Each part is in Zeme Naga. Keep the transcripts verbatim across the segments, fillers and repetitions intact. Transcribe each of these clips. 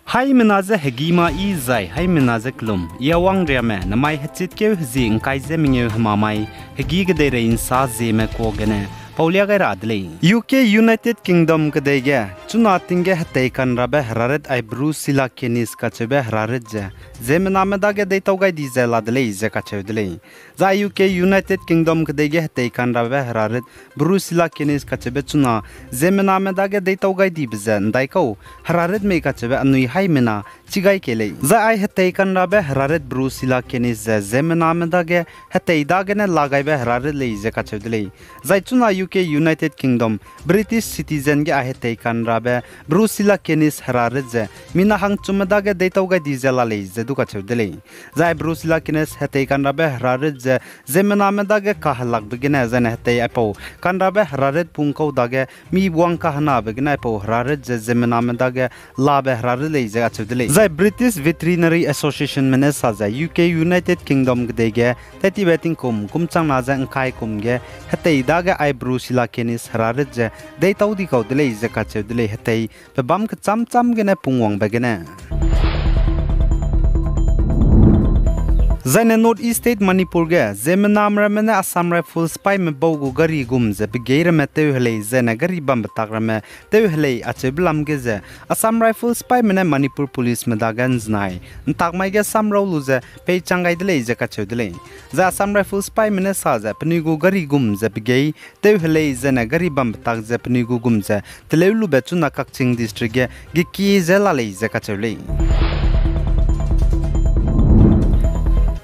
Haimena je hegî ma yi zai haimena je kelum, I Awang Riame, namai hechitkeu hezie ngkai ze mengeu hemamai, hegî kedeirei nsa zieme kuâ gene paulia gai ra de lei. U K, United Kingdom kedei ge chuna ting ge hetei kanrabe herarit ai Brucella canis kacheube herarit ze, ziemmename dage deîtau gai di ze la de lei ze kacheu de lei. Zai U K, United Kingdom kedei ge hetei kanrabe herarit Brucella canis kacheube chuna ziemmename dage deîtau gai dibe ze ndaikau herarit mei kacheube anui haimena chi gai kei lei. Zai ai hetei kanrabe herarit Brucella canis ze ziemmename dage hetei dagene la gaibe herarit lei ze kacheu de lei. Zai chuna U K, United Kingdom, British citizen ge ai hetei kanrabe Brucella canis herarit ze mina hangchumme dage deîtau gai di ze la lei ze du kacheu de lei. Zai Brucella canis hetei kanrabe herarit ze ziemmename dage kahelakbe gene zaine hetei aipau kanrabe herarit pungkau dage mi wang kahenabe gene aipau herarit ze ziemmename dage labe herarit lei ze acheu de lei. Zai British Veterinary Associationme ne sa ze U K, United Kingdom kedei ge tetibe tingkum kum changna ze ngkai kum ge hetei dage ai Brucella canis herarit ze deîtau di kau de lei ze kacheu de lei, hetei pebâm kechâm châm gene pungwangbe gene. Zaine North East State Manipur ge ziemmename ramme ne Assam Rifles sipaime bau gu gari gum ze pegei ramme tew helei zaine gari bambe tak ramme tew helei acheube lam ge ze Assam Rifles sipaime ne Manipur Policeme dage nzenai ntak mai ge samrau lu ze peichang gai de lei ze kacheu de lei. Zai Assam Rifles sipaime ne sa ze penui gu gari gum ze pegei tew helei zaine gari bambe tak ze penui gu gum ze teleu lube chuna Kakching District ge gekie ze la lei ze kacheu lei.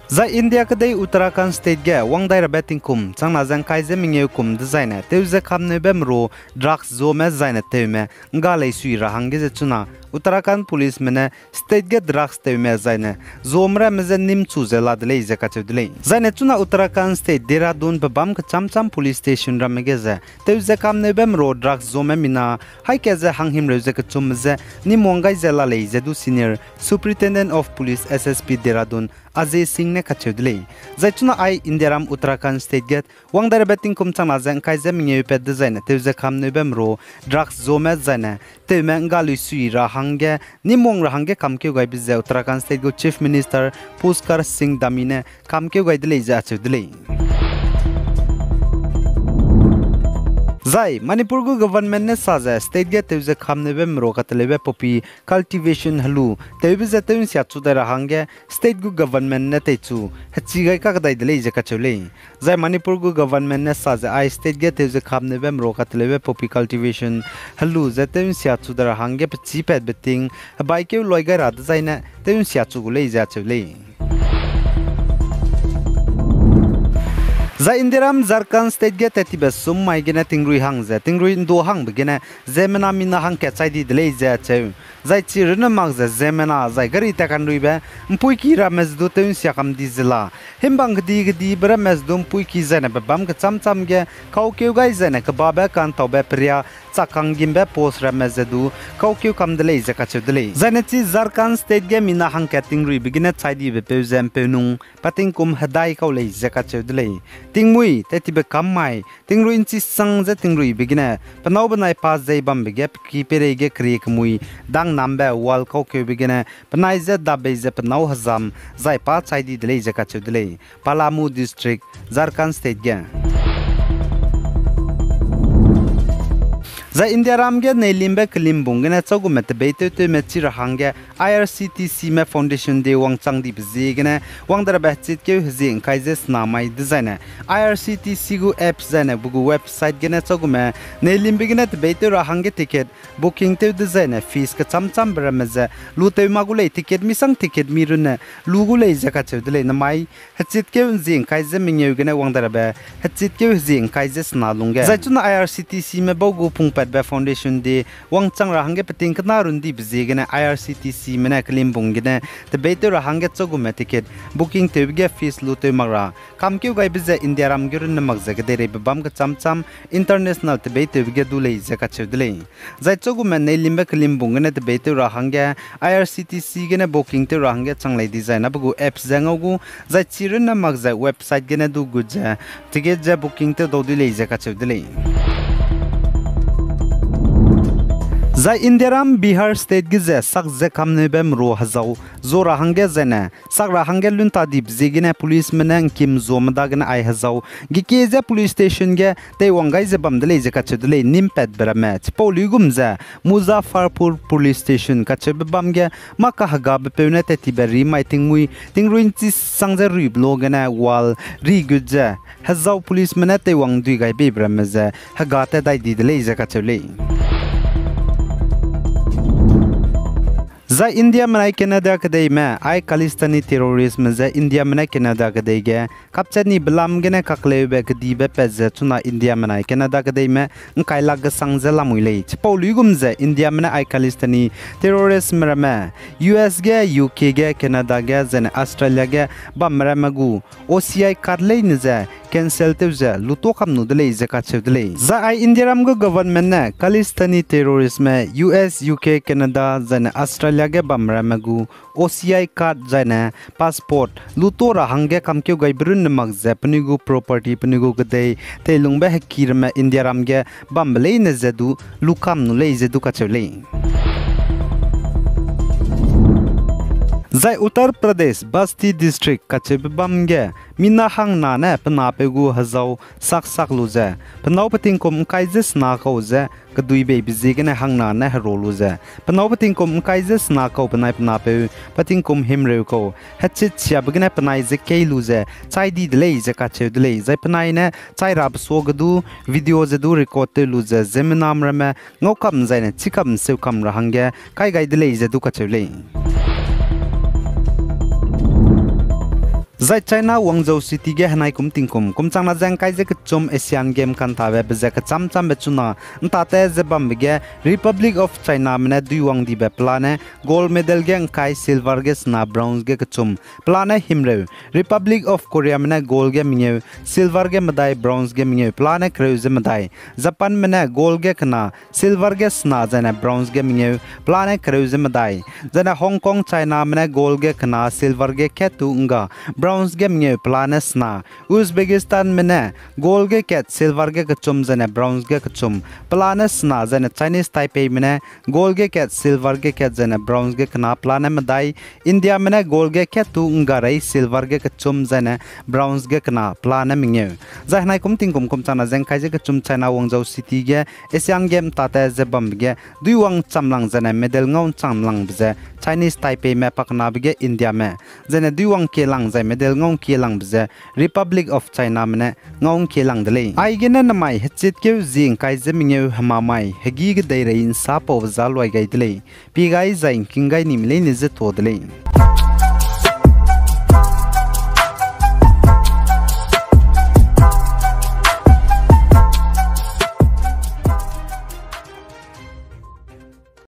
Zai India kedei Uttarakhand State ge wangdai rabe tingkum changna ze ngkai ze mengeu kum dezaine tew ze kamneube meru drugs zuame zaine tewme ngga lei sui ra hangge ze chuna Uttarakhand Policeme ne state ge drugs tewme zaine zuame ramme je nîmchu ze la de lei ze kacheu de lei. Zaine chuna Uttarakhand State Dehradun pebâm kechâm châm police station ramme ge ze tew ze kamneube meru drugs zuame mina haîka ze hanghimreu ze kechumme je nîmwang gai ze la lei ze du Senior Superintendent of Police, S S P Dehradun, Ajay Singh ne kacheu de lei. Zai chuna ai Indiaram Uttarakhand State ge wangdai rabe tingkum changna ze ngkai ze mengeu pat dezaine tew ze kamneube meru drugs zuame zaine tewme ngga lei sui ra hangge nîmwang ra hangge kamkeu gaibe ze Uttarakhand State gu Chief Minister Pushkar Singh Dhami ne kamkeu gai de lei ze acheu de lei. Zai Manipur gu government ne sa ze state ge tew ze kamneube meru kateleube poppy cultivation helu tewbe ze tew nsia chu dai ra hangge state gu government ne teichu hechi gai kakdai de lei ze kacheu lei. Zai Manipur gu government ne sa ze ai state ge tew ze kamneube meru kateleube poppy cultivation helu ze tew nsia chu dai ra hangge pechî patbe ting hebaikeu loi gai ra dezaine tew nsia chu gu lei ze acheu lei. Zai Indiaram Jharkhand State ge tat tibe sum mai gene tingrui hang ze tingrui ndu hangbe gene ziemmena mina hangkat chai di de lei ze acheu. Zai chi runne mak ze ziemmena zai gari tat kanruibe mpuiki ramme ze du tew nsia kam di ze la, himbang kedi kedibe ramme ze du mpuiki zaine pebâm kechâm châm ge kaukeu gai zaine kebabe ka'ntaube peria chak kanggimbe post ramme ze du kaukeu kam de lei ze kacheu de lei. Zaine chi Jharkhand State ge mina hangkat tingruibe gene chai dibe peu ze mpeunung pa tingkum hedai kau lei ze kacheu de lei. Tingmuî tat tibe kam mai tingrui nchi sang ze tingruibe gene penâu benai pa zei bambe ge peki peirei ge kerie kemui dang nambe wall kaukeube gene penai ze dap bei ze penâu hezam zai pa chai di de lei ze kacheu de lei. Palamu District, Jharkhand State ge. Zai Indiaram ge neilimbe kelimbung gene châugume tebeitew tewme chi ra hangge I R C T Cme Foundation Day wangchang dibe ziegene wang derabe hechitkeu hezie ngkai ze sena mai dezaine I R C T C gu app zaine pe gu website gene châugume neilimbe gene tebeitew ra hangge ticket booking tew dezaine fees kechâm châmbe ramme ze lutew ma gu lei, ticket misang ticket mi runne lu gu lei ze kacheu de lei. Namai hechitkeu hezie ngkai ze mengeu gene wang derabe hechitkeu hezie ngkai ze sena lungge zai chuna I R C T Cme bau gu pungpat Foundation Day wangchang ra hangge peting kena rundibe ziegene I R C T Cme ne kelimbung gene tebeitew ra hangge chagume ticket booking tewbe ge fees lu tew mak ra kamkeu gaibe ze Indiaram ge runne mak ze kedeireibe bam kecham cham international tebeitewbe ge du lei ze kacheu de lei. Zai chagume neilimbe kelimbung gene tebeitew ra hangge I R C T C gene booking tew ra hangge chang lei dizai na pe gu app ze ngau gu, zai chi runne mak ze website gene du gut ze ticket ze booking tew dau dui lei ze kacheu de lei. Zai Indiaram Bihar State ge ze sak ze kamneube meru hezau zu ra hangge zaine sak ra hangge lun ta dibe ziegene policeme ne ngkim zuame dagene ai hezau gekie ze police station ge teiwang gai ze bam de lei ze kacheu de lei nimpatbe ramme. Chipau luigum ze Muzaffarpur Police Station kacheube bam ge mâ kahegabe peu ne tat tibe ri mai tingmui tingrui nchi sang ze ruibe lo gene wall ri gut ze hezau policeme ne teiwang dui gai beibe ramme ze hega tat dai di de lei ze kacheu lei. Zai Indiame nai Canada kedeime ai Khalistani terroristme je Indiame ne Canada kedei ge kapchat nibe lam gene kakleube kedibe pat ze chuna Indiame nai Canada kedeime ngkai lak gesang ze lamui lei. Chipau luigum ze Indiame ne ai Khalistani terroristme ramme U S ge, U K ge, Canada ge, zene Australia ge bamme ramme gu O C I card leine ze cancel tew ze luto kam nu de lei ze kacheu de lei. Zai ai Indiaram gu government ne Khalistani terroristme U S, U K, Canada, zene Australia ge bamme ramme gu O C I card zaine passport luto ra hangge kamkeu gaibe runne mak ze penui gu property, penui gu kedei teilungbe hekiramme Indiaram ge bambe leine ze du lukam nu lei ze du kacheu lei. Zai Uttar Pradesh, Basti District kacheube bam ge mina hangna ne pe napeu gu hezau sak sak lu ze, pe nâu pe tingkum ngkai ze sena kau ze keduibeibe ziegene hangna ne hero lu ze, pe nâu pe tingkum ngkai ze sena kau benai pe napeu pe tingkum himreu kau hechit siabe gene penai ze kei lu ze chai di de lei ze kacheu de lei. Zai penai ne chai rabe suage du video ze du record tew lu ze ziemmename ramme ngaukam zaine chikam seukam ra hangge kai gai de lei ze du kacheu lei. Zai China Guangzhou City ge henai kum tingkum kum changna ze ngkai ze kechum Asian Game kantabe be ze kecham chambe chuna ntate ze bambe ge Republic of Chiname ne duiwang dibe pelane gold medal ge ngkai, silver ge sena, bronze ge kechum pelane himreu, Republic of Koreame ne gold ge mengeu, silver ge medai, bronze ge mengeu pelane kereu ze medai, Japanme ne gold ge kena, silver ge sena zaine bronze ge mengeu pelane kereu ze medai, zaine Hong Kong Chiname ne gold ge kena, silver ge kat tu ngga, bronze ge mengeu pelane sena, Uzbekistanme ne gold ge kat, silver ge kechum zaine bronze ge kechum pelane sena, zaine Chinese Taipeime ne gold ge kat, silver ge kat zaine bronze ge kena pelane medai, Indiame ne gold ge kat tu ngga rei, silver ge kechum zaine bronze ge kena pelane mengeu. Zai henai kum tingkum kum changna ze ngkai ze kechum China Guangzhou City ge Asian Game ntate ze bambe ge duiwang chamlang zaine medal ngau nchamlangbe ze Chinese Taipeime pakenabe ge Indiame, zaine duiwang kielang zai medal ngau kielang be ze Republic of Chiname ne ngau kielang de lei. Aigene namai hechitkeu zie ngkai ze mengeu hemamai hegî kedeirei nsa paube za luai gai de lei. Pie gai zai ngking gai nime leine ze tuâ de lei.